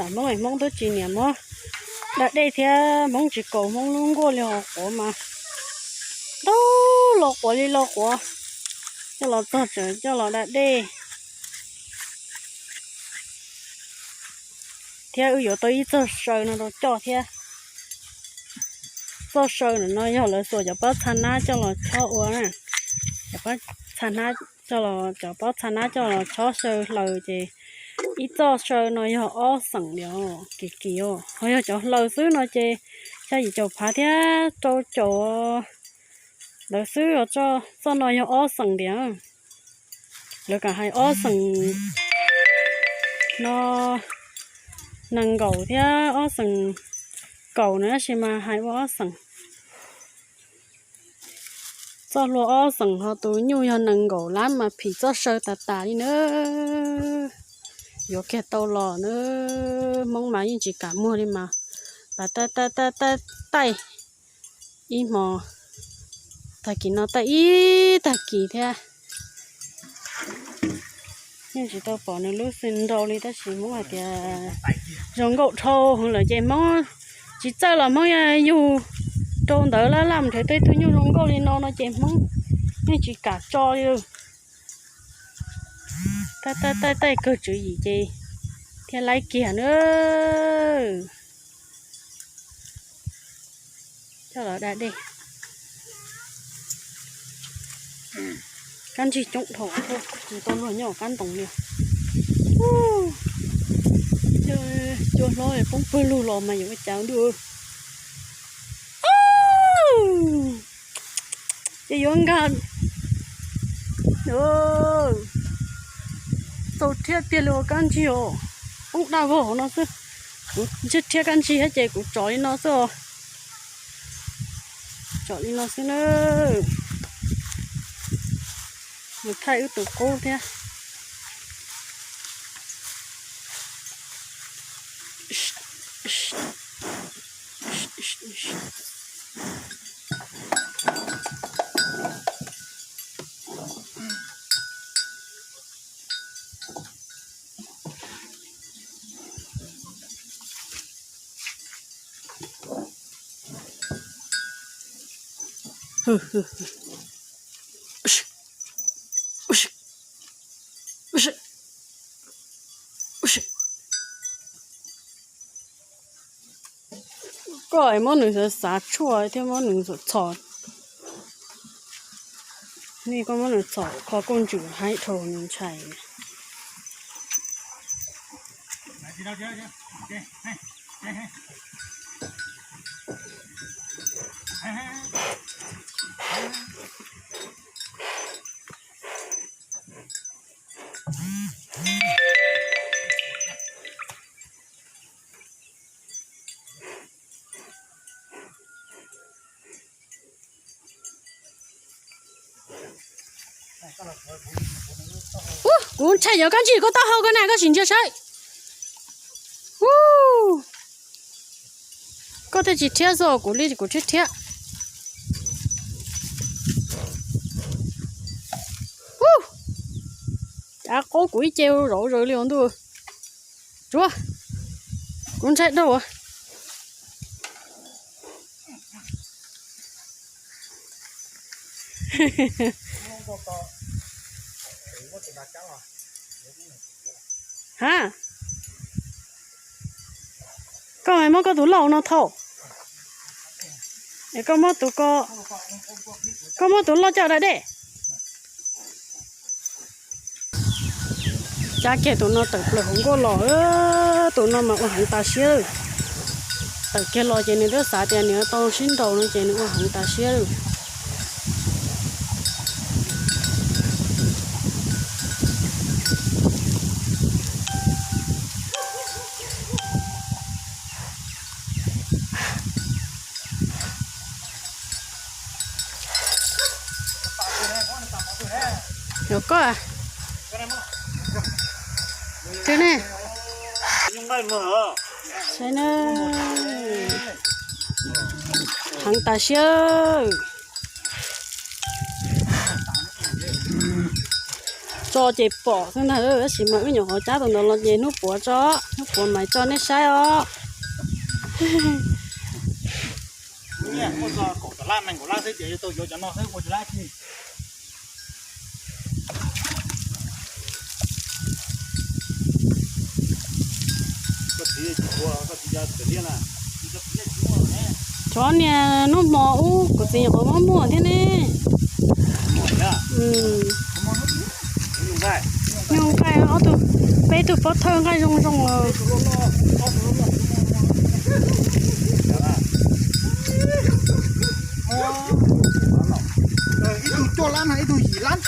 tam Hmoob es Hmoob twb tsis niam muab da dej thiab, Hmoob tsis kaus Hmoob lub nkuaj li, ho quav mas ntau, los quav li los quav, coj los txog tseem coj los da dej. Thiab wb yuav tau ib txoj saw no rau coj thiab. Txoj saw no yog lawv xuas cov pob txha nab coj los chob ua na. Cov pob txha nab coj los, cov pob txha nab coj los chob saw hlaws ces ib txoj saw no yog ob xeem li, kim kim os. Ho yog cov hlaws xwb no ces xya yim caum phav thiab rau caum ntawd xwb, txoj no yog ob xeem tiag. Lawv kam hais ob xeem no nees nkaum thiab ob xeem kaum na, tab sis mas hais ua ob xeem. Txoj hlua ob xeem ho tus nyuj yog nees nkaum lab mas phim txoj saw tas tas li na. Yuav kiag tau los na, Hmoob mas yeej tsis kam muag li mas, pas taij taij taij taij taij ib hmo, tag kis no taij ib tag kis thiab. Yeej tsis tau pom nws lub xim nrau li tab sis Hmoob hais tias zoo nkauj dhau heev lawm ces Hmoob tsis txawj los Hmoob yug rau ntawd laj laj mus nrhiav tau ib tug nyuj zoo nkauj li no no ces Hmoob yeej tsis kam tso li. Taij taij taij taij kawg tswv yim ces thiaj laib kiag na. Coj los da dej. Kab ntsig coob dhau, tsis tau luag nyob kab ntoos li. Cua hlob poob pawg lug los mas yuav ua cas ntuj. Ces yuav nkag txaus rhiab tiag li ua kab ntsig os. Poob daj vog hauv no xwb. Kuv ntsib rhiab kab ntsig thiab ces kuv tsom li no xwb os. Tsom li no xwb na. Mus thaij wb tus qub thiab. Koj es muab nws xav xav tshuaj thiab muab nws txhom. Nej koj muab nws txhom kho kauj ntsws haib dhau nws ntshai. Ub, kuv ntshai yuav kab ntsig koj taub hau koj na, koj sim ntsia saib. Ub, koj thiaj tsis rhiab xwb, kuv li kuv rhiab rhiab. Ub, cav qaub kuv ib ce zauv zaws li os ntuj. Tsuav, kuv ntshai dhau. Ha, koj muab koj tus loj no thauj. Es koj muab tus ko, koj muab tus loj coj da dej. Cab kiag tus no tawm plaws hauv nkuaj los, tus no mas ua heev tas siab. Tawm kiag los ces nws twb xav tias nws tau sib nraus no ces nws ua heev tas siab. Yog koj, twg ne? Saib na, heev tas siab. Tso ces pom xwb ntag, tab sis mas wb nyuam qhuav cab tus ntawd los ces hnub puav tso, hnub puav mas tso nej saib os. Tsov niag, hnub hmo ub kuv txiv nyuam qhuav muab muag thiab ne. Nyuj nqaij ob tug, peb tug pov thawj nqaij zoo zoo os. Ib tug cuaj lab no ib tug yim lab.